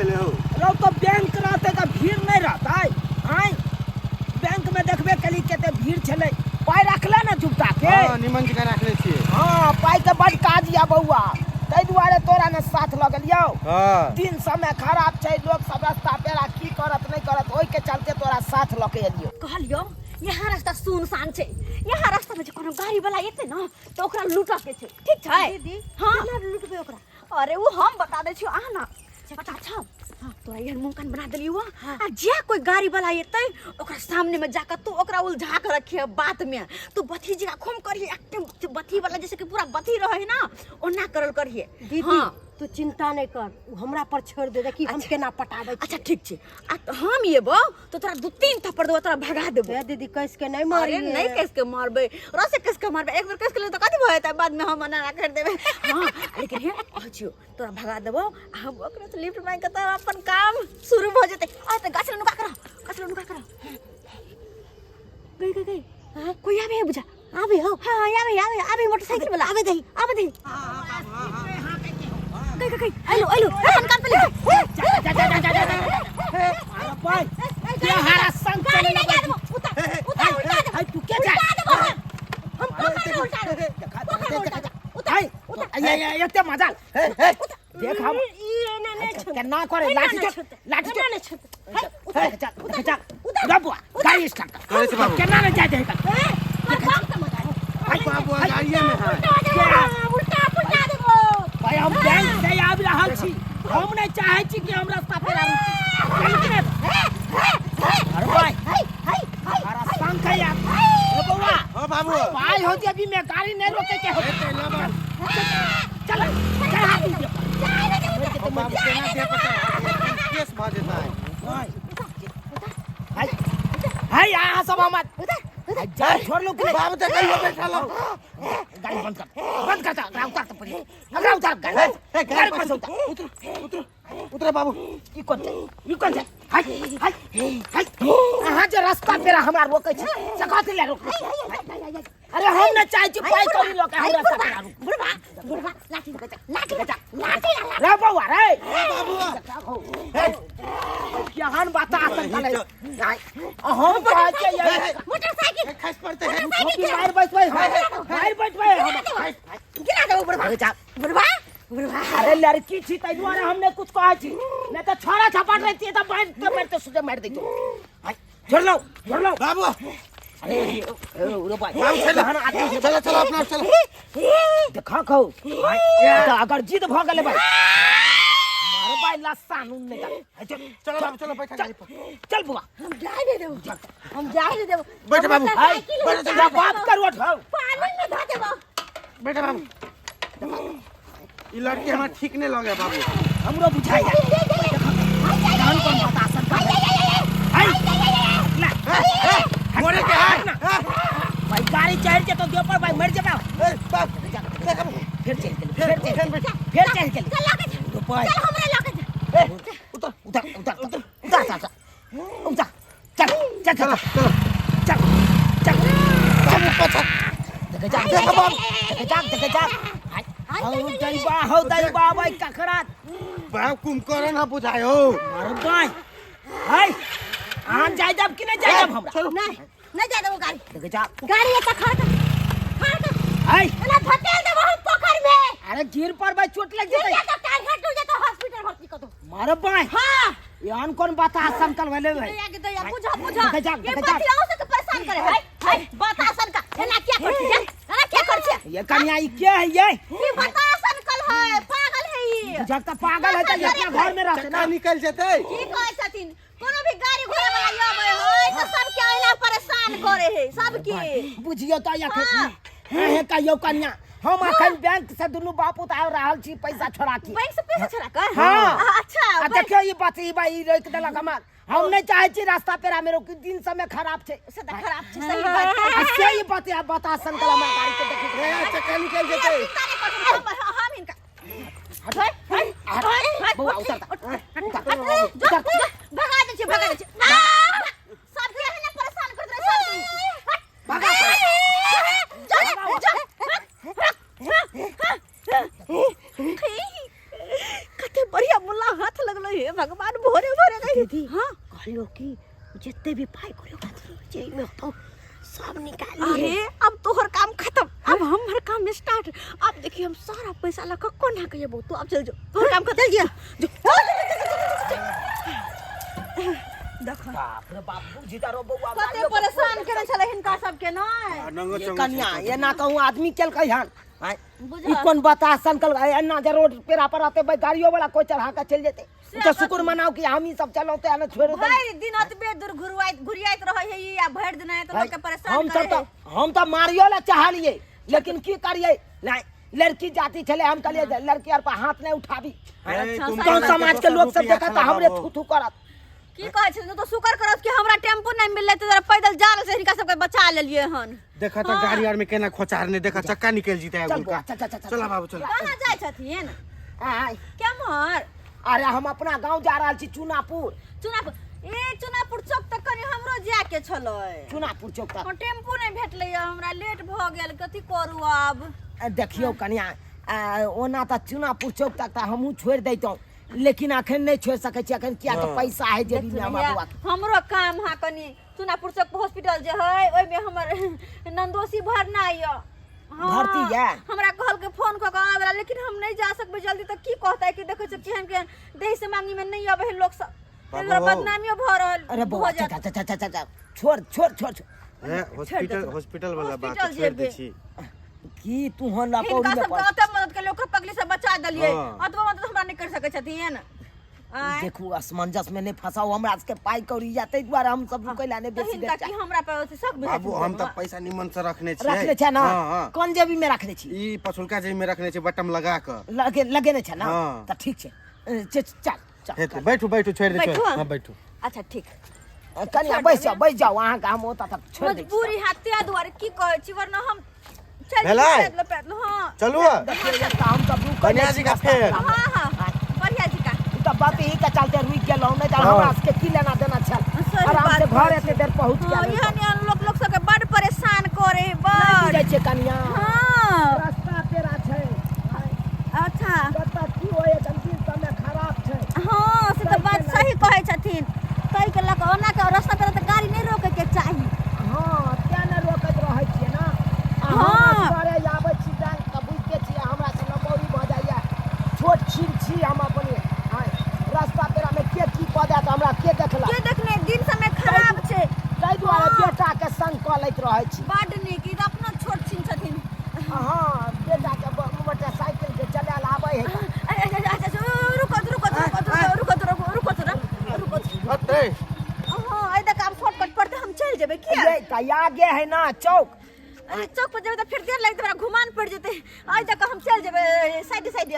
गेलै हौ। रौ तो बैंक रहतै तऽ भीड़ नहि रहतै? आँय, बैंक में देखबे केली कते भीड़ छलै। पाइ रखले ने जुगता के? हँ, निमन जकाँ राखले छियै। हँ, पाइ के बड काज यऽ बौआ, ताहि दुआरे तोरा ने साथ लऽ गेलियौ। हँ। दिन समय खराब छै, लोक सब रास्ता पेरा की करत नहि करत, ओहि के चलते तोरा साथ लऽ के एलियौ। कहलियौ यहाँ रास्ता सुनसान छै, यहाँ रास्ता में जे कोनो गाड़ी वाला एतै ने तऽ ओकरा लूटऽ के छै, ठीक छै? दीदी। हँ। केना लूटबै ओकरा? अरे वो हम बता दै छियौ, आ ना पता छौ? हाँ, तोरा एहन मुँह कान बना देलियौ। हाँ। आ जे कोई गाड़ी वाला एतै ओकरा सामने में जाकर तू ओकरा उलझा के रखिए बात में, तू बथी जगह खूम करिए, एकदम बथी वाला जैसे कि पूरा बथी रहे है ना, ओना करल करिए। दीदी। हाँ। तू चिंता नहीं कर, उ हमरा पर छोड़ दे, देखी हम केना पटाबै छियै। अच्छा ठीक छै, आ त हम एबौ तो तोरा दू तीन थप्पड़ देबौ, तोरा भगा देबौ। हे दीदी, कस के नहीं मारी। अरे नहीं कस के मारबै, रसे कस के मारबै, एक बेर कस के ले तो कथी भऽ जेतै, बाद में हम अना कर देबै। हाँ, लेकिन हे कहै छियौ तोरा भगा देबौ आ हम ओकरा से लिफ्ट मांगि के तोरा अपन काम शुरू भऽ जेतै। आ तऽ गाछ लग नुका कर, गाछ लग नुका कर। गई गई गई, हाँ? कोई आबे है बुझा। आबे हो? हाँ हाँ, आबे आबे आबे, मोटरसाइकिल वाला आबे दही, आबे दही। गई गई गई, आइलो आइलो, अपन कान पे ले। जा जा जा जा जा जा जा। अरे भाई, के हारा संग गाड़ी चले नहीं जा देबो, उतार उतार, उल्टा देबो। हाय, तू के जा? उल्टा देबो, हम पोखर में उल्टा देबो, पोखर में उल्टा देबो। उतार उतार, ये ये एते मजा देख हम ई एना नहीं छूत। केना करे। एना लाठी नहि चोट, छूत। लाठी एना चोट। नहीं छूत। हे, उतार, चल उतार, चल उतार बुआ, गाड़ी स्टार्ट कर। करै छै बाबू। केना नहीं जाय दे तक। ए, तोर बाप के मजा है। बाबू गाड़िए में है। उल्टा देबो, उल्टा पुल्टा देबो। भाई, हम बैंक से आबि रहल छी, हम नहीं चाहे छी कि हम रास्ता पर आबी। चल के अरे भाई, अरे संग है यार। ए बउआ। हाँ बाबू। भाई हो जेबी में गाड़ी नहीं रोके के हो। एते ले बाबू। चल चल, हाथ दे। ओ बाबू, केना दे पता केस भऽ जेतै। हाय हाय, अहाँ सब हमर जा छोड़ लो। बाबू तऽ कहियो बैठल हो। गाड़ी बंद कर, बंद कर, अगरा उतार, तो पड़ी अगरा उतार गाड़ी। हे, गाड़ी पर से उतार। उतरो उतरो उतरो बाबू। ई कोन छै? ई कोन छै? हाय हाय हाय, अहाँ जे रास्ता पेरा हमरा रोकै छी से कथी ले रोकै छी? अरे हम नहि चाहै छी पाइ कौड़ी लऽ के हम रास्ता पेरा रोकू। बुढ़वा बुढ़वा, लाठी लाठी लाठी। रे बौआ रे। बाबू। केहन बता सकलै हम कहै छियै मोटरसाइकिल। खसि पड़तै हे। ठोकी मारि बैसबै हम, मारि बैठबै हम। गिरा देबो बुढ़वा। जा। बुढ़वा बुढ़वा। अरे लड़की छी ताहि दुआरे हम नहि कुछ कहै छी, नहि तऽ छौड़ा छपाट रहती तऽ मारिते मारिते सुते मारि दैतौ। हाय, छोड़ लो, छोड़ लो। बाबू। अरे ए, रे भाई। बाबू चलो। केहन आदमी छै। चलो चलो, अपना चलो। देखा खौ तऽ अगर जिद भऽ गेलै भाई, मारे भाई लस्सा नून नहि डाल। हाय, चल। चलो बाबू, चलो, बैठा गाड़ी पर। चल बुआ। हम जाय नहीं देबो, हम जाय नहीं देबो। बैठ बाबू। हाय, बैठ, चल। तोरा बाप के रोड हौ। पानी में धऽ देबो। बैठा बाबू, ई लड़की हमरा ठीक नहीं लगे बाबू। हमरो बुझाइया केहन कोन बता सकता हाय ना। मोरे के है। भाई, गाड़ी चढ़ के तो देव पर भाई मर जेबा। ए बाप, देख बाबू। फिर चल गेल, फिर चल गेल, फिर चल गेल। चल लऽ के जा। रुपैआ। चल हमरा लऽ के जा। ए, उतर। उतर उतर उतर उतर उतर उतर, चल चल चल। चलो चलो। चल चल। बाबू, पाछा। देखे जा। देख बाबू। देखे जा, देखे जा। हौ दैबा, हौ दैबा भाई, ककरा बाप, कुंभकर्ण ना बुझायो। अरे भाई हाय, अहाँ जाय देब कि नहीं जाय देब हमरा? चलो। नहीं नहीं जाय देबो गाड़ी। देखे जा। गाड़ी एतऽ खड़ कर, खड़ कर। हाय। एना धकेल देबो हम पोखर में। अरे गिर पर भाई, चोट लग गिर जेतै। जेतौ, टांग हाथ टूट जेतौ, हॉस्पिटल भर्ती कऽ दो। मारे भाई। हाँ। एहन कोन बता संकल भेलै भाई? दैया के दैया, बुझा बुझा। देखे जा, ये देखे जा। बतिया से परेशान करे है। हाय, बतासन का एना क्या करछी जा, एना क्या करछी? ये कन्या, ई के है ये? ई बतासन कल है, पागल है ई। बुझक तऽ पागल है तऽ अपना घर में रहते चक्का ना। निकल जेतै। की कहै छथिन, कोनो भी गाड़ी घोड़ा वाला आबै है तऽ सबके एना परेशान करे है सबके। बुझियौ तऽ अखन हाँ। हे कहियौ कन्या, हम अखन बैंक से दुनू बाप उतार रहल छी पैसा छोड़ा के। बैंक से पैसा छोड़ा कर? हाँ। अच्छा। आ देखियौ ई बात, ई बा ई रोकि देलक हमर। हम नहि चाहै छी रास्ता पेरा में रोकी, दिन समय खराब छै। से तऽ खराब छै, सही बात छै। आ से ई बात आ बता संकल हमरा गाड़ी के देखी। ए, चक्का निकल जेतै। चिंता नहि करथिन, हम हिनका हट हट हट बौआ, उतर उतर उतर। भगा दै छियै, भगा दै छियै। सबके एहने परेशान करैत रहै सबके। भगा। जा जा। कते बढ़िया मुल्ला हाथ लगलै। हे भगवान भोरे भोरे गई दीदी हाँ कहलियो कि जते भी पाई करियो खातिर जे में होतो सब निकाल अरे लिए अब तोहर काम खत्म अब हमर काम स्टार्ट। अब देखिए हम सारा पैसा लगा कोना के जेबो। तू अब चल जो, तोहर काम खत्म गया जो। देखो बाप रे बाप, बुझी तारो बौआ कते गाड़ियो पर परेशान केने छलै हिनका सबके नै। आ, नंगो ये चंगो कन्या छै। ये ना कहूँ आदमी केलकै हन आँय, बुझल। ई कोन बता संकल एना जे रोड पेरा पर रहते भाई गाड़ियो वाला कोई चढ़ा के चल जेते। से तो शुक्र मनाओ कि हम ही सब चलौते आ न छोड़ो तो। भरि दिन अतबे दूर घुरुआइत घुरियाइत रहै है ई आ भरि दिन तऽ लोक के परेशान हम सब करे तो हम तो मारियो ला चाहलिए लेकिन की करिए नहीं लड़की जाति छले हम कहलिए जे लड़की आर पर हाथ नहीं उठाबी। ए, अच्छा, तुम गाँव तो समाज के लोग सब रुपया देखत छला हमरे बाबू। थू थू करत। की कहै छै तो शुक्र करत कि हमरा टेम्पू नहीं मिललै तऽ जरा पैदल जा रहल छै हिनका सबके बचा लेलिए हन। देखा त गाड़ी आर में केना खोचारने देखा चक्का निकल जीता है चल उनका। बौआ, चल, चल, चल, चल। चला बाबू चल। कहाँ जाइ छथिन? आय। केम्हर? अरे हम अपना गांव जा रहल छी चुनापुर। चुनापुर? ए चुनापुर चौक तक कनी हमरो जाय के छलै। चुनापुर चौक तक? हँ, टेम्पू नहीं भेटलै हमरा, लेट भऽ गेल, कथी करू आब? देखियौ कनिया, ओना तऽ चुनापुर चौक तक तऽ हमहूँ छोड़ि दैतहुँ लेकिन अखन नहि छोड़ि सकै छी अखन किया तऽ पैसा है जेबी में हमरा बौआ के। हमरो काम है कनी चुनापुर चौक पर हॉस्पिटल जे है ओहिमे हमर नंदोसी भरना यऽ। हाँ, भर्ती यऽ? हमरा कहलकै फोन कऽ के आबै ला लेकिन हम नहीं जा सकबै जल्दी तऽ की कहतै कि देखै छियै केहन केहन देह से मांगी में नहीं अबै है लोक सब। बाबू। तै दुआरे बदनामियो भऽ रहल अरे बौआ, भऽ जायत। चल, चल, चल, चल, चल, छोड़ छोड़ छोड़ छोड़। ए, हॉस्पिटल हॉस्पिटल वाला बात हॉस्पिटल छोड़ दै जेबै। छी। की तू हन हिनका लपौड़ी में सबके पड़ ओतऽ मदद केलियै, ओकर पगली सब बचा देलियै। हाँ। ओतबो मदद हमरा नहि करि सकै छथिन। आँय। देखू असमंजस में नहीं फंसाओ हमरा सबके पाई कौड़ी या ताहि दुआरे हम सब रुकै ला नहीं तऽ बेसी हिनका देर की हमरा पर अथी शक बुझाइ बाबू छथिन हम तऽ पैसा निमन से रखने छियै। रखने छै ना? हाँ, हाँ। कोन जेबी में रखने छी? ई पछुलका जेबी में रखने छै बटम लगा कऽ। लगे लगेने छै ना? हाँ। तऽ ठीक छै। चल, चल, हे तऽ बैठू बैठू छोड़ि दे, बैठू छोड़ि। हम? हाँ, बैठू। अच्छा ठीक। कनिया बैस जाओ बैस जाओ अहाँके हम ओतऽ तक छोड़ि दै छी। मजबूरी है ताहि दुआरे की कहै छी वरना हम चलि भेलै? पैदल पैदल। हाँ। चलू। देखियौ एकटा हम सब रुकै बढ़िया नहि जी छी का रास्ता फेर। पर। हाँ हाँ बढ़िया जी का। ई तऽ बात ही के चलते रुकि गेलहुँ नहि तऽ हाँ। हमरा सबके की लेना देना छल। सही आराम बात से घर कहै एते छी। देर पहुँच हाँ, गेल। एहन एहन लोक लोक सबके बड परेशान करे है, नहि बड। बुझै छियै कनिया। हाँ। रास्ता पेरा छै। अच्छा। कतऽ की होय जल्दी समय खराब छै। हाँ से तऽ बात सही कहै छथिन। ताहि के लऽ कऽ ओना के रास्ता पेरा तऽ गाड़ी नहि रोकै के चाही। हाँ, तें ने रोकैत रहै छियै ना। आ हम हाँ। असगरे आबै छी बैंक तऽ बुझिते छियै हमरा से लपौरी भऽ जाइया। छोट छीन छी हम अपने। आँय, रास्ता पेरा में के की कऽ देत हमरा के देखलक? के देखने दिन समय खराब छै। ताहि दुआरे हाँ। बेटा के संग कऽ लैत रहै छी। बड नीक, ई तऽ अपनो छोट छीन छथिन। हाँ, बेटा के मोटरसाइकिल के चलायल आबै है। अच्छा, अच्छा, अच्छा, रुको रुको रुको रुको रुको रुको रुको रुको। हटतै। हाँ, एहि दऽ आब शॉर्टकट पड़तै हम चलि जेबै किया? ये तऽ आगे है ना चौक। अरे चौक पर जेबै तऽ फेर देर लगतै हमरा घुमान पड़ि जेतै। एहि दऽ कऽ हम चलि जेबै साइड साइड।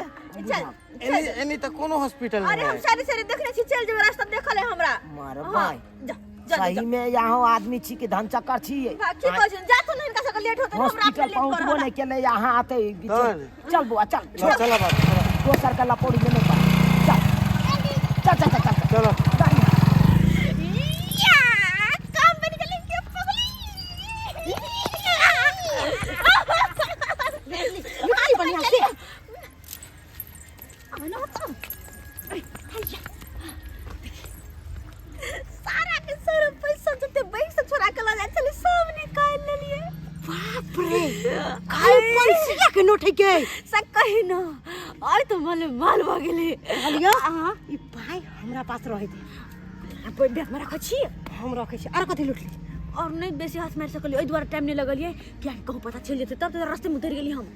चल एनी एनी तऽ कोनो हॉस्पिटल अरे नहि हम है। साइड साइड देखने छी, चलि जेबै रास्ता देखल है हमरा। मार हाँ, बाय। जा जा सही जा। में यहाँ आदमी छी कि धन चक्कर छी। हाँ, की कहै छी जा तो हिनका सबके लेट होतै हमरा अपने हॉस्पिटल लेट कर पहुँचबो रहल। नहि केलै यहाँ आते चल। चल बौआ चल। चल चल बाबू चल। दोसर के लपौड़ी में नहीं पड़। चल चल चल चल चल। चलो। या, काम बन गेलै के पगली। लुटली बढ़िया से। आना तो। सारा के सारा पैसा जते बैंक से छोड़ा के लऽ जाइ छलै सब निकालि लेलियै। बाप रे, खाली पैसा के नोट है के। से कही न आइ तऽ माले माल भऽ गेलै। कहलियो ई पाइ हमरा पास रहै दे। अपन बैग में रखै छी। हम रखै छी। आर कथी लुटली? और नहीं बेसी हाथ मारि सकलियै, एहि दुआरे टाइम नहीं लगलियै कियाकि कहूँ पता चलि जेतै तब तऽ रास्ते में उतरि गेलियै हम।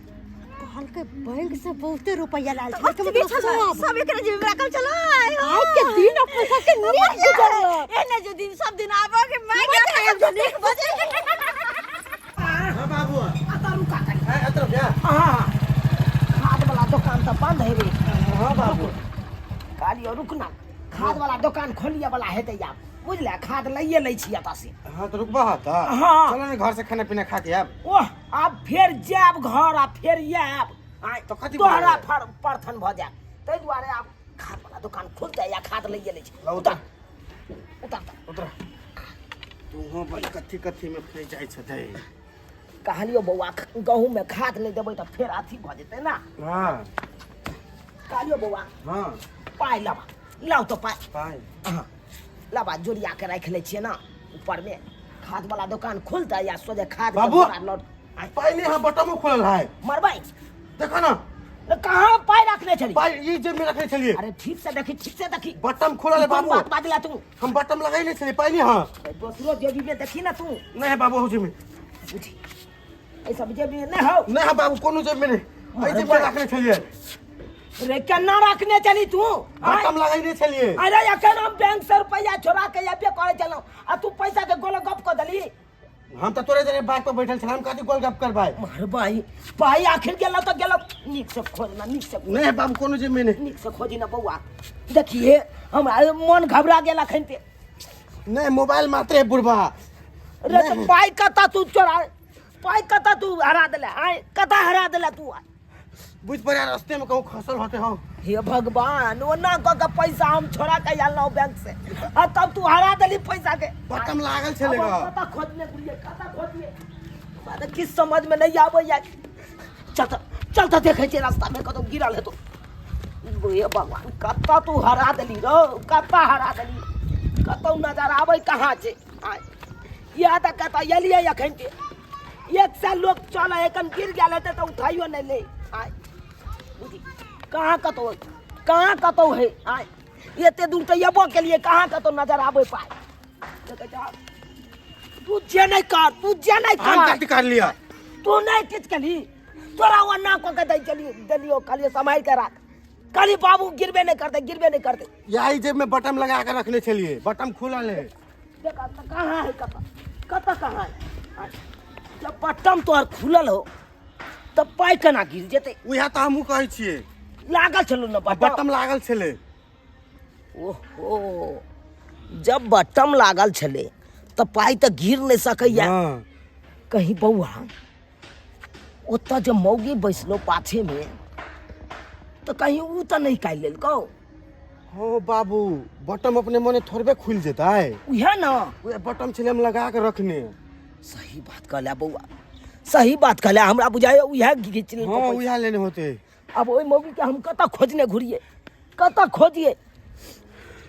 कहलकै बैंक से बहुते रुपैया लायल तऽ छै। एकर ओतबे मतलब छलै, सब। सब एकरे जेबी में राखल छलै। आइ के दिन अपना सबके नीक गुजरल। एने जे दिन सब दिन आबऽ के माय के आब जे नीक बजे। हाँ बाबू। अतऽ रुका कनी। हाँ, अतऽ रुक जा। हाँ, खाद वाला दुकान तऽ बंद है रे। हाँ बाबू। कहलियो रुक ना, खाद वाला दुकान खोलिए वाला हेतै आब बुझले, खाद लइए लै छी एतऽ से। हाँ तऽ रुकबा तऽ। हाँ। चलो ने घर से खाना पीना खा के आब। ओह आब फेर जायब घर आ फेर आयब। आँय, तऽ कथी तोहरा बोलबै? परथन भऽ जायत ताहि दुआरे आब खाद वाला दुकान खुलतै या खाद लइए लै छी। लाउ उतर उतर उतर। तू बड़ी कथी कथी में फंसि जाइ छथै। कहलियो बौआ गहूँम में खाद नहि देबै तऽ फेर अथी भऽ जेतै ना। हाँ। कहलियो बौआ हाँ। पाइ लेबा। लाउ तो पाइ। पाइ। हाँ, लाबा जोड़िया के राखि लै छियै ना ऊपर में, खाद वाला दुकान खुलतै या सोझे खाद के बाबू! बोरा लौट आय, पाइ नहीं, हाँ बटमो खुलल है। मरबै। देखो ना। रे, कहाँ पाइ रखने छली? पाइ ई जेब में रखने छलिए। अरे ठीक से देखी, ठीक से देखी। बटम खुलल है। ई कोन बाबू। बात बाजला तू? हम बटम लगैले छलिए, पाइ नहीं। हाँ। दोसरो जेबी में देखी ना तू। नहीं है बाबू, जेब में। बुझी, एहि सब जेबी में नहीं हौ? नहीं है बाबू, कोनो जेब में नहीं। एहि जेब में रखने छलिए। रे, केना रखने चली तू? बटम लगैले छलिए। अरे अखन हम बैंक से रुपया छोड़ा के अबे करे चलौ आ तू पैसा के गोल गप क देली। हम तो तोरे जरे बाइक पर बैठल छल, हम कथी गोल गप करबै? मार भाई, पाई आखिर गेलो तो गेलो, नीक से खोज ना, नीक से खोज। नहीं है बाबू, कोनो जेब में नहीं। नीक से खोजी ना बौआ। देखिए, हमरा मन घबरा गेल अखन ते। नहीं, मोबाइल मात्र है बुढ़बा। रे तो पाई कता तू चोरा, पाई कता तू हरा देले? आय, कता हरा देले तू? बुझ पड़े रास्ते में कहूँ खसल होते हो। हे भगवान, ओना कऽ के पैसा हम छोड़ा के आनलहुँ बैंक से आ तब तू हरा देली पैसा के। बटम लागल छलै। अब हम ग कतऽ खोजने घुरियै, कतऽ खोजियै, हमरा तऽ किछु समझ में नहीं आबैया। चल तऽ, चल तऽ, देखै छियै रास्ता में कतौ गिरल हेतौ। हे भगवान, कतऽ तू हरा देली रौ, कतऽ हरा देली? कतौ नजर आबै कहाँ छै? आय, इएह तऽ कतऽ एलियै एखन के एक साल लोग चल एखन गिर गेल हेतै तऽ उठाइयो नहि ले। आय बुझी, कहाँ कतौ, कहाँ कतौ है? आय, एते दूर तऽ एबो केलियै, कहाँ कतौ नजर आबै पाय? देखै छह, तू जे नहि कर, तू जे नहि हम कर। कथी कर लिया? तू नहि किछु केली, तोरा ओना कऽ के दै छलियै, देलियौ, कहलियै सम्हारि के राख, कहली बाबू गिरबे नहि करतै, गिरबे नहि करतै। यही जेब में बटम लगा के रखने छलिए, बटम खुलल है। देख तऽ कहाँ है, कतऽ कतऽ कहाँ है? आय, जब बटम तोहर खुलल हो तऽ पाइ केना गिर जेतै? उएह तऽ हमहूँ कहै छियै। लागल छलो ने बटम? बटम लागल छलै। ओहो, जब बटम लागल छलै तऽ पाइ तऽ गिर नहि सकैया। हाँ। कहीं बौआ ओतऽ जे मौगी बैसलो पाछेमे, तऽ कहीं ऊ तऽ नहि काटि लेलकौ? हो बाबू, बटम अपने मने थोड़बे खुलि जेतै। उएह ने। उएह बटम छलै हम लगा के रखने। सही बात कहले बौआ, सही बात कहले। हमरा बुझाइए उएह घीच लेलकौ हाँ। पैसा। उएह लेने होते। आब ओहि मौगीके हम कतऽ खोजने घुरियै, कतऽ खोजियै,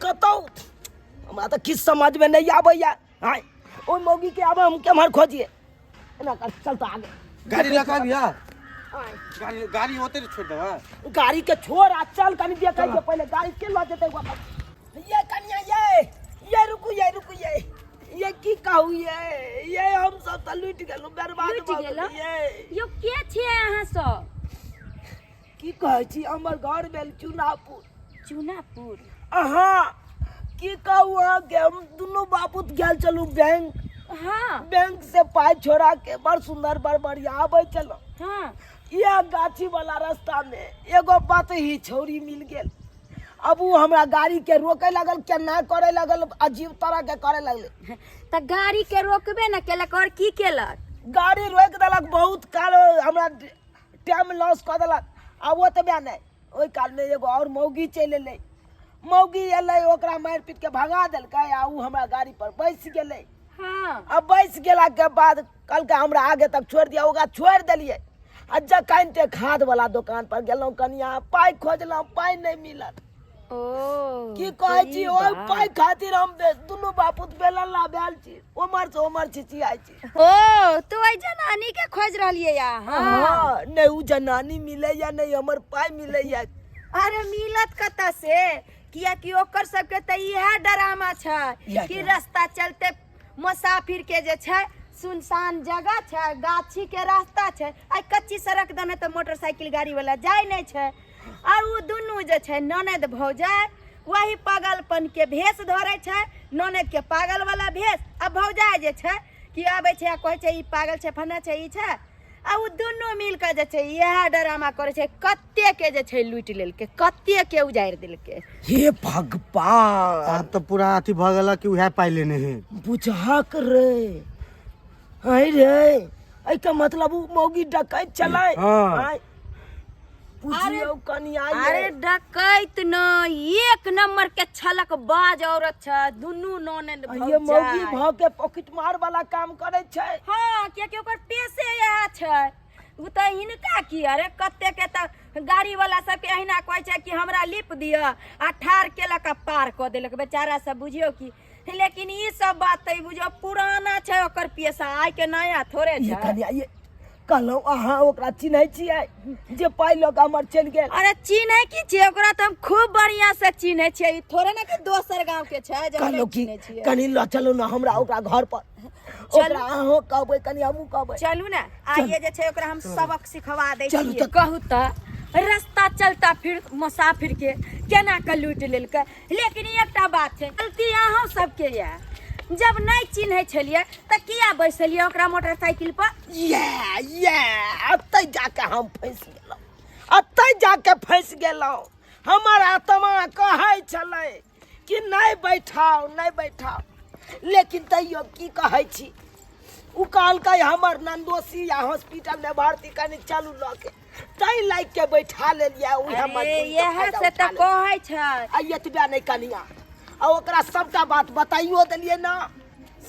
कतौ हमरा तऽ किछु समझमे नहि आबैया। आँय, ओहि मौगीके आब हम केम्हर खोजियै? एना कर, चल तऽ आगे। गाड़ी लगा दिया। आँय, गाड़ी, गाड़ी होते छोड़ देबै। गाड़ी के छोड़ आ चल, कनी देखै छियै पहिले गाड़ी के लऽ जेतै वापस। ये कनिया, ये रुकू, ये रुकू, ये की कहू, ये हम सब तऽ लूटि गेलहुँ, बर्बाद लूटि भऽ गेलहुँ? गेलहुँ ये। यौ, के छियै अहाँ सब? की कहै छी, हमर घर भेल चुनापुर। चुनापुर? अहाँ की कहू अहाँके, हम दुनू बापूत गेल छलहुँ बैंक। हाँ। बैंक से पाइ छोड़ा के बड़ सुंदर बड़ बढ़िया आबै छलहुँ। हाँ। इएह गाछी वाला रास्ता में एगो बतही छौरी मिल गेल। अब उ हमरा गाड़ी के रोके लगल, केना करे लगल, अजीब तरह के करे लगले। तऽ गाड़ी के रोकबे न केलक और की केलक? गाड़ी रोकि देलक, बहुत काल हमरा टाइम लॉस कऽ देलक। आ ओतबे नहि, ओहि कालमे एगो आओर मौगी चलि एलै। मौगी एलै, ओकरा मारि पीट के भगा देलकै आ उ हमरा गाड़ी पर बैस गेलै। हाँ। आ बैस गेलाके बाद कहलकै हमरा आगे तक छोड़ि दिअ। ओकरा छोड़ि देलियै आ जखन ते खाद वाला दोकान पर गेलहुँ कनिया, पाइ खोजलहुँ, पाइ नहि मिलल। ओ, की कहै तऽ छी, ई ओहि बात। पाइ खातिर हम दुनू बापूत बेलन ला भेल छी, ओमहर से ओमहर छिछियाइ छी। ओ, तो ओहि जनानी के खोज रहलियै अहाँ? हाँ, नहि उ जनानी मिलैया, नहि हमर पाइ मिलैया। अरे मिलत कतऽ से, कियाकि ओकर सबके तऽ इएह डरामा छै इएह कि डरामा। रास्ता चलते मुसाफिर के जे छै सुनसान जगह छै, गाछी के रास्ता छै, आ कच्ची सड़क दने तऽ मोटरसाइकिल गाड़ी वाला जाय नहि छै। आर ओ दुनू जे छै ननद भौजाइ, वही पागलपन के भेष धरै छै, ननद के पागल वाला भेष आ भौजाइ जे छै कि आबै छै आ कहै छै ई पागल छै, फन्ना छै, ई छै, आ ओ दुनू मिल कऽ जे छै इएह ड्रामा करै छै। कते के जे छै लूटि लेलकै, कते के उजाड़ि देलकै। हे भगवान, आब तऽ पूरा अथी भऽ गेल कि उएह पाइ लेने है। बुझहक रे, है रे, एहिके मतलब उ मौगी डकैत छलै? हाँ। आँय, पुछियौ कनिया ये। अरे डकैत न, एक नंबर के छलक बाज औरत छै दुनू ननद आ ये मौगी भौजाइ। भऽ के पॉकेट मार वाला काम करै छै। हाँ, कियाकि ओकर पेशे इएह छै। ओ तऽ हिनका की, अरे कते के तऽ गाड़ी वाला सबके अहिना कहै छै कि हमरा लिप दिअ, आ ठाढ़ केलक आ पार कऽ देलक बेचारा सब, बुझियौ कि। लेकिन ई सब बात तऽ बुझियौ पुराना छै, ओकर पेशा आइ के नया थोड़े ये छै। कनिया, ये कहलहुँ अहाँ ओकरा चिन्है छियै जे पाइ लऽ कऽ हमर चलि गेल? अरे चिन्है की छियै ओकरा, तऽ हम खूब बढ़िया से चिन्है छियै। ई थोड़े ने कि दोसर गांव के छै जे हम कहलहुँ नहि कि चिन्है छियै। कनि लऽ चलू ने हमरा ओकरा घर पर, ओकरा अहूँ कहबै, कनि हमहूँ कहबै। चलू ने, आइए जे छै ओकरा हम सबक सिखवा दै चलू छियै। तऽ। कहू तऽ रास्ता चलता फिर मुसाफिर के केना के लूटि लेलकै। लेकिन ई एकटा बात छै, गलती अहूँ सबके यऽ, जब नहि चिन्है छलियै तऽ किया बैसलियै ओकरा मोटरसाइकिल पर? ये ये अतै जाके हम फँसि गेलहुँ, अतै जाके फँसि गेलहुँ। हमर आत्मा कहै छलै कि नहि बैठाउ, नहि बैठाउ, लेकिन तैयो की कहै छी, ओ कहलकै हमर नन्दोसी या हॉस्पिटलमे भर्ती, कनि चलू लऽ के, ताहि लागि के बैठा लेलियै। उएह अरे मजबूरी के इएह फायदा से उठा तऽ लेलियै। कहै छै। आ एतबे नहि कनिया, आ ओकरा सबटा बात बताइयो देलियै ना,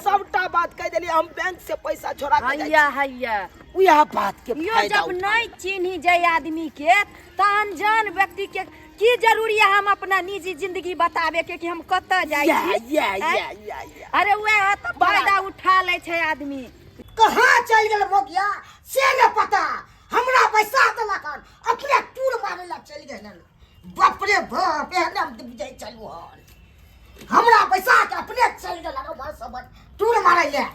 सबटा बात कहि देलियै, हम बैंक से पैसा छोड़ा के जाइ हैया हैया छी। उएह बात के यो फायदा जब उठा नहीं चिन्ही जाय आदमी के तऽ अनजान व्यक्ति के की जरूरी है हम अपना निजी जिंदगी बताबे के कि हम कतऽ जाइ या छी? या आँय? या या या अरे वएह तऽ बड़ा। फायदा उठा लै छै आदमी। कहाँ चलि गेल मोगिया से ने पता, हमरा पैसा देलक हन, अपने टूर मारे ला चलि गेल हन। बाप रे बाप, एहने हम जाइ चलू हन, हमरा पैसा के अपने चलि गेल हन उम्हर सब टूर मारे ले,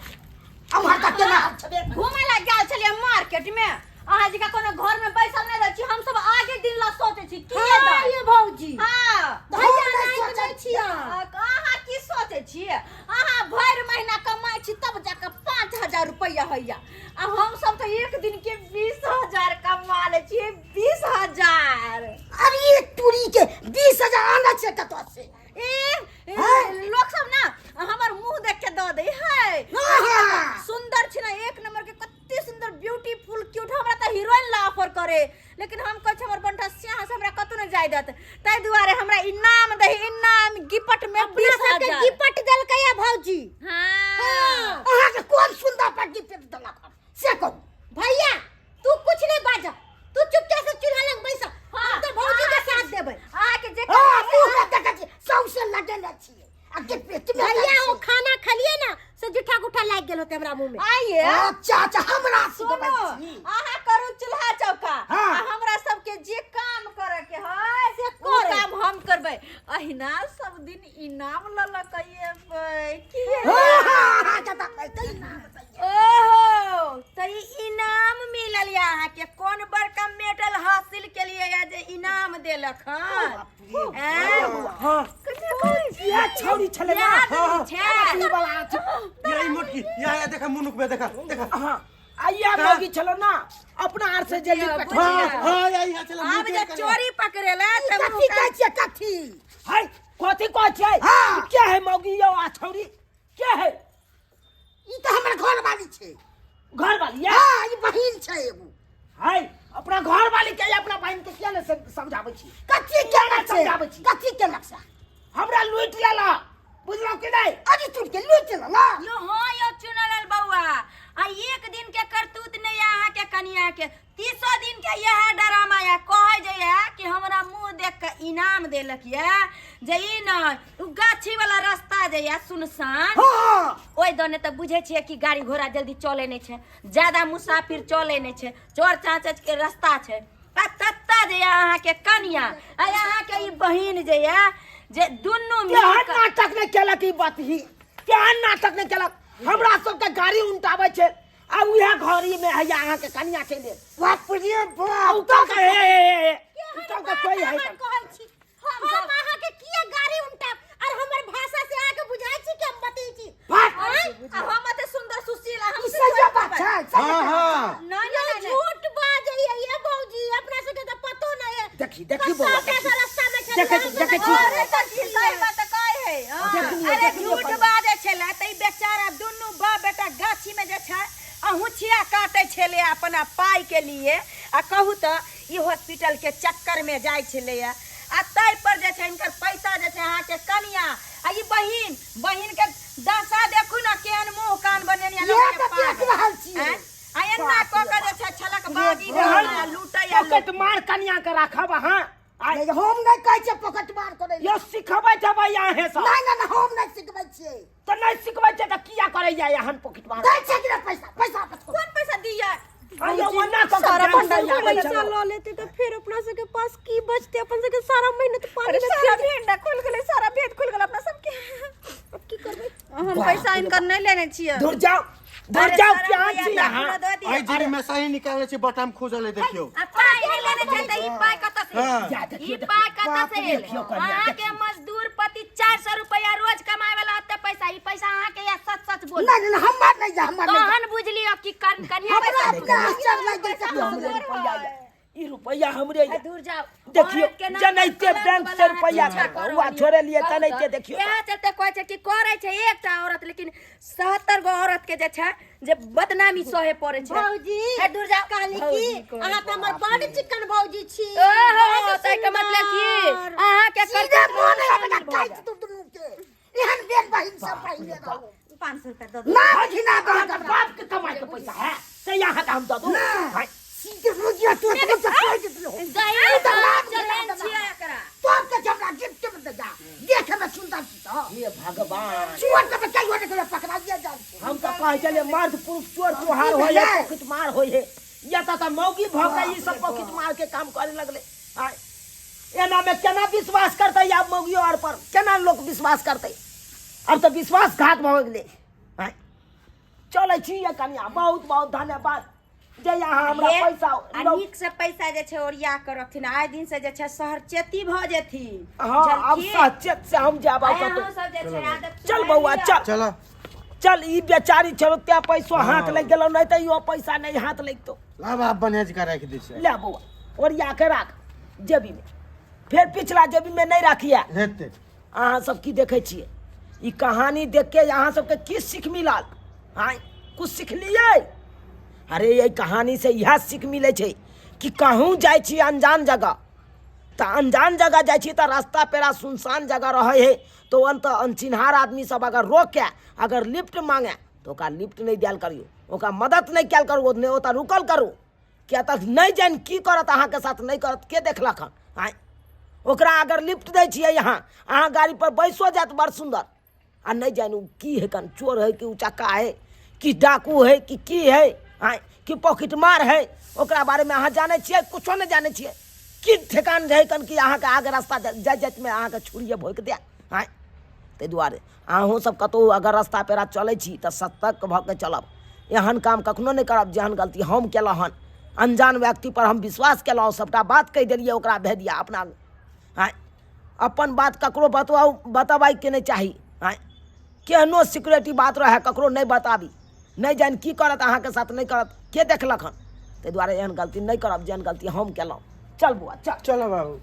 अम्हर तक केना हम छबे करी। घूमे ला गेल छलियै मार्केट में, अहाँ जकाँ कोनो घर में बैसल नहि रहै छी। हम सब आगे दिन ला सोचै छी की हाँ, दाइ? ये भौजी। हाँ। हम भैया नहि नहि सोचै सोचै छियै। अहाँ की सोचै छियै? अहाँ भरि महीना कमाइ छी तब जाके 5000 रुपैआ होइया, आ हम सब तऽ एक दिन के 20,000 कमा लै छियै, 20,000। अरे ये टूरी के 20,000 आना छै कतऽ से? ए ए, हैं? लोक सब ना हमर मुंह देख के दऽ दै है। हाँ। सुंदर छी ना एक नंबर के, कते सुंदर, ब्यूटीफुल, क्यूट। हमरा तऽ हीरोइन ला ऑफर करे, लेकिन हम कहै छी हमर बंठा सियाह से हमरा कतौ नहि जाय देत, ताहि दुआरे हमरा इनाम दही, इनाम गिफ्ट में अपना 20 सबके हजार गिफ्ट देलकै या भौजी? हाँ। अहाँके कोन सुंदर पर गिफ्ट देलक हन से कहू। भैया तू कुछ नहीं बाजा, तू चुपचाप से चूल्हा लग बैस, हम तो भौजी के साथ देबै। अहाँके जे हां, मुंह में देखै छी सौंसे लगेले छियै आ गिफ्ट में। भैया वो खाना खलिए ना से जुठा गुठा लाग गेल होते हमरा मुंह में। आइए। अच्छा अच्छा, हमरा सुनो, अहाँ करू चूल्हा चौका। हाँ। आ हमरा सबके जे काम करे के है से ओ करे। काम हम करबै। अहिना सब दिन इनाम लऽ लऽ के एबै की? ओहो, तऽ ई इनाम मिलल या अहाँके? कोन बड़का मेडल हासिल केलियै या जे इनाम देलक हन? आँय? हाँ। इएह छौड़ी छलै ना? इएह हाँ, छै। अथी वाला अथी। या ई मोटकी, या या देखा मुनुक में, देखा देखा। हाँ, आ इएह मौगी छलो ना अपना आर से जल्दी बुझियौ। हाँ हाँ, या या चला। आब जे चोरी पकड़ेला तऽ कथी कहै छियै कथी? है कथी कहै छियै? हाँ। के है मौगी यौ आ छौड़ी के है? ई तऽ हमर घर वाली छै। घर वाली या? हाँ, ई बहिन छै एगो। है अपना घर वाली के अपना बहिन के किया ने समझाबै छी? कथी केलक से? समझाबै छी। कथी केलक से? हमरा लूटि लेला, बुझलहुँ कि नहि? अरे टूट के लूटि लेला। यो हाँ यो चुनलाल बउआ, आ एक दिन के करतूत नहीं है अहाँ के कनिया के, 300 दिन के यह डरामा या। कहै जे या कि हमरा मुंह देख के इनाम देलक या जे ई न उ गाछी वाला रास्ता जे या सुनसान, हाँ, ओहि दने तऽ बुझै छियै कि गाड़ी घोड़ा जल्दी चलै नहि छै, ज्यादा मुसाफिर चलै नहि छै, चोर चाँचच के रास्ता छै। आ तत्ता जे या अहाँके कनिया आ अहाँके ई बहिन जे या जे दुनू मिल केहन कऽ नाटक नहि केलक ई बात ही, केहन नाटक नहि केलक, हमरा सबके गाड़ी उल्टाबै छै आ उएह घड़ी में हैया अहाँके कनिया चलि गेल। बाप रे बाप। उतर के हे हे हे, उतर के कोई है? अहाँ कहै छी हम अहाँके किया गाड़ी उनटाब? और हमर भाषा से अहाँके बुझाइ छी कि हम बतै छी? भाग। आँय? आ हम एते सुंदर सुशील आ हम ई सही बात छै, सही। हाँ हाँ। नहीं नहीं नहीं। झूठ बाजैया ये भौजी, अपना सबके तऽ पतो नहीं है। देखी देखी बौआ, साफे देखी से रास्ता में छलियै, देखै छी, हम सब देखै छी। अरे तऽ की सही बात कहै है, हाँ। देख लियौ, अरे देख लियौ झूठ पहिले। बाजै छलै तऽ ई बेचारा दुनू बाप बेटा गाछी में जे छै अहुँछिया काटै छलै अपना पाइ के लिए। आ कहू तऽ ई हॉस्पिटल के चक्कर में जाइ छलैया, आ ताहि पर जे छै हिनकर पैसा जे छै अहाँके कनिया आ ई बहिन, बहिन के दशा देखू ने केहन मुँह कान बनेने इएह तऽ देख रहल छियै। आँय? आ एना कऽ के जे छै छलक बाजी एहन लूटै आ पॉकेट मार कनिया के राखब अहाँ आ नहीं, हम नहीं कहै छियै पॉकेट मार करै यो सिखबै जेबै अहें सब नहीं नहीं नहीं, हम नहीं सिखबै छियै तऽ नहि सिखबै छै तऽ किया करैया एहन पॉकेट मार दै छै कि नहीं पैसा पैसा वापस करू। कोन पैसा दिया अयो ओना कऽ के सारा बैंक भंडार से आबै पैसा छलहुँ। लऽ लेते तऽ फेर अपना सबके पास की बचते अपन सबके सारा मेहनत पानी अरे में सारा फेर भेंडा खुल गेलै सारा भेद खुल गेलै अपना सबके अब की करबै हम पैसा इनकर नहि लेने छियै दूर जाओ दूर जाओ केहन छी अहाँ एहि जीरी में सही निकाले छी बटाम खुजल है देखियौ आ पाइ नहि लेने छै तऽ ई पाइ कतऽ से हाँ। जा देखियौ, ई पाइ कतऽ बाप से रे, एल देखियौ कनिया, अहाँके मजदूर पति 400 रुपया रोज कमाए वाला ओते पैसा ई पैसा अहाँके या सच सच बोल नहीं नहीं नहीं, हमर नहीं जा हमर नहीं जा। तहन बुझलियो कि कन कनिया हमरा पैसा अपना आश्चर्य लागि गेल ई हमरे रुपैया यऽ। ई रुपैया हमरे यऽ। दूर जाओ देखियौ औरत के नाम जनाइते पर कलंक बैंक से वाला रुपैया अहाँ पीछा हुआ करो। छोड़े लिए कहू तनाइते तऽ। देखियौ इएह चलते कहै छै कि करै छै एकटा औरत लेकिन 70 गो औरत के जे छै जे बदनामी सहे पड़ै छै भौजी हे दूर जाओ कहली भौजी की कहै अहाँ तऽ हमर बड चिकन भौजी छी ओहो बड ताहिके मतलब की सुन्दर। अहाँके सीधे करतूत मोन है शामिल अपना भऽ काटि जायत। तू दुनू के एहन बेन बहिन सब पहिले रहू 500 रुपया दऽ दू ना घिना दो अहाँके बाप के कमाई के पैसा है से यहाँ के हम दऽ दू ना हाय, सीधे रोजिया तू तो सब कह देलियो दही तऽ नाम चलेन घिना छियै एकरा तोर के झगड़ा गिफ्ट में दे जा देखे में सुंदर छी तो हे भगवान चोर के कहियो ने कहियो पकड़ाइए जाए छै। हम तऽ कहै छलियै मर्द पुरुष चोर चोहार होइ है पॉकेट मार होइ है या तऽ तऽ मौगी भऽ के ई सब पॉकेट मार के काम करे लगले आय एना में केना विश्वास करतै आब मौगियो आर पर केना लोक विश्वास करतै आब तऽ विश्वासघात भऽ गेलै आय चलै छी ये कनिया बहुत बहुत धन्यवाद जे अहाँ हमरा हे, पैसा आ लौ- नीक से पैसा जे छै ओरिया के रखथिन आइ दिन से जे छै शहर चेती भऽ जेथिन हाँ अब बुझलखिन? सचेत से हम जाब आइ कतौ अहाँ सब जे छै आदत चल सुधारि बौआ लिअ। चल चलो चल ई बेचारी छलो ते पैसो हाथ लागि गेलो नहीं तऽ इहो पैसा नहीं हाथ लगतो लाब आप बढ़िया जकाँ राखि दै छियै ले बौआ ओरिया के राख जेबी में फेर पिछला जेबी में नहीं राखिए हेतै अहाँ सब की देखै छियै ई कहानी देख के अहाँ सबके की सीख मिलल आँय कुछ सिखलियै अरे एहि कहानी से इएह सीख मिलै छै कि कहूँ जाइ छी अनजान जगह तऽ अनजान जगह जाइ छी तऽ रास्ता पेरा सुनसान जगह रहै है तऽ ओहन तऽ अनचिन्हार आदमी सब अगर रोके अगर लिफ्ट मांगे तऽ ओकरा लिफ्ट नहि देल करियौ ओकरा मदद नहि कयल करू नहि ओतऽ रुकल करू किया तऽ नहि जानि की करत अहाँके साथ नहि करत के देखलक हन आँय ओकरा अगर लिफ्ट दै छियै अहाँ अहाँ गाड़ीपर बैसो जायत बड़ सुन्दर आ नहि जानि ओ की है कन चोर है कि उचक्का है कि डाकू है कि की है आँय कि पॉकेटमार है ओकरा बारेमे अहाँ जानै छियै कुछो नहि जानै छियै की ठेकान रहै कन कि अहाँके आगे रास्ता जाइत जाइतमे अहाँके छुरिए भोकि दे आँय ताहि दुआरे अहूँसभ कतहु अगर रस्ता पेरा चलै छी तऽ सतर्क भऽ कऽ चलब एहन काम कखनो नहि करब जेहन गलती हम केलहुँ हन अनजान व्यक्तिपर हम विश्वास केलहुँ सभटा बात कहि देलियै ओकरा भेदिया अपना आँय अपन बात ककरो बतबाउ बतबैके नहि चाही आँय केहनो सिक्योरिटी बात रहए ककरो नहि बताबी नहि जानि की करत अहाँके साथ नहि करत के देखलक हन ताहि दुआरे एहन गलती नहि करब जेहन गलती हम केलहुँ चल बौआ चल चलो बाबू।